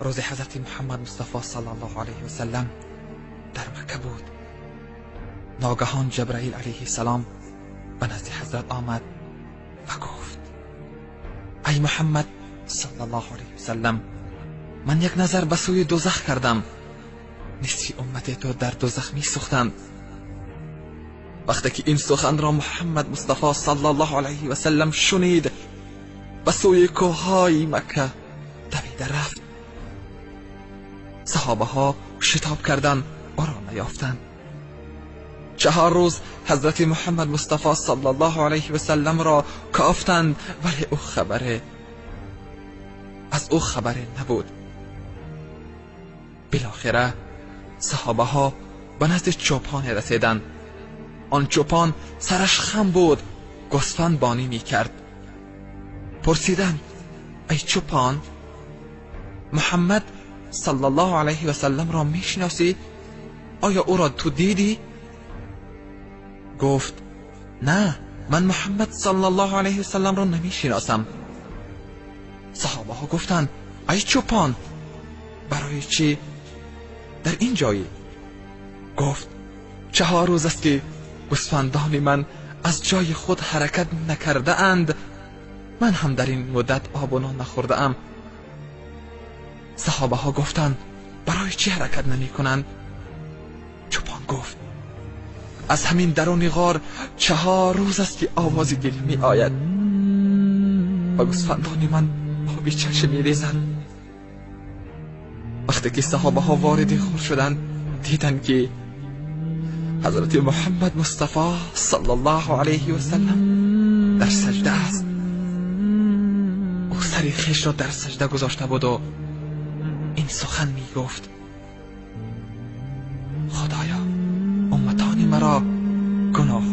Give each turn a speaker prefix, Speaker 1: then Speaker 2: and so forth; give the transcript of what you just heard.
Speaker 1: Рӯзи ҳазрати Муҳаммад Мустафо саллаллоҳу алайҳи васаллам дар Макка буд. Ногаҳон Ҷабраил алайҳиссалом ба назди ҳазрат омад ва гуфт: ай Муҳаммад саллаллоҳу алайҳи васаллам, ман як назар ба сӯи дӯзах кардам, нисфи уммати ту дар дӯзах месӯхтанд. Вақте ки ин суханро Муҳаммад Мустафо саллаллоҳу алайҳи васаллам шунид, ба сӯи кӯҳҳои Макка давида рафт. Саҳобаҳо шитоб карданд, ӯро наёфтанд. 4 рӯз ҳазрати Муҳаммад Мустафо саллаллоҳу алайҳи васалламро кофтанд, вале аз ӯ хабаре набуд. Билохира саҳобаҳо ба назди чӯпоне расиданд. Он чӯпон сараш хам буд, гӯсфанд бонӣ мекард. Пурсиданд: эй чӯпон, Муҳаммад саллаллоҳу алайҳи васалламро мешиносӣ? Оё ӯро ту дидӣ? Гуфт: на, ман Муҳаммад саллаллоҳу алайҳи васалламро намешиносам. Саҳобаҳо гуфтанд: эй чӯпон, барои чӣ дар ин ҷойӣ? Гуфт: 4 рӯз аст ки гӯсфандони ман аз ҷои худ ҳаракат накардаанд. Ман ҳам дар ин муддат об ва нон нахӯрдаам. Саҳобаҳо гуфтанд: барои чӣ ҳаракат намекунанд? Чӯпон гуфт: аз ҳамин даруни ғор 4 рӯз аст ки овози гиря меояд ва гӯсфандони ман оби чашм мерезанд. Вақте ки саҳобаҳо вориди ғор шуданд, диданд ки ҳазрати Муҳаммад Мустафо саллаллоҳу алайҳи васаллам дар саҷда аст. Ӯ сари хешро дар саҷда гузошта буд ва ин сухан мегуфт: Худоё, умматони маро гуноҳ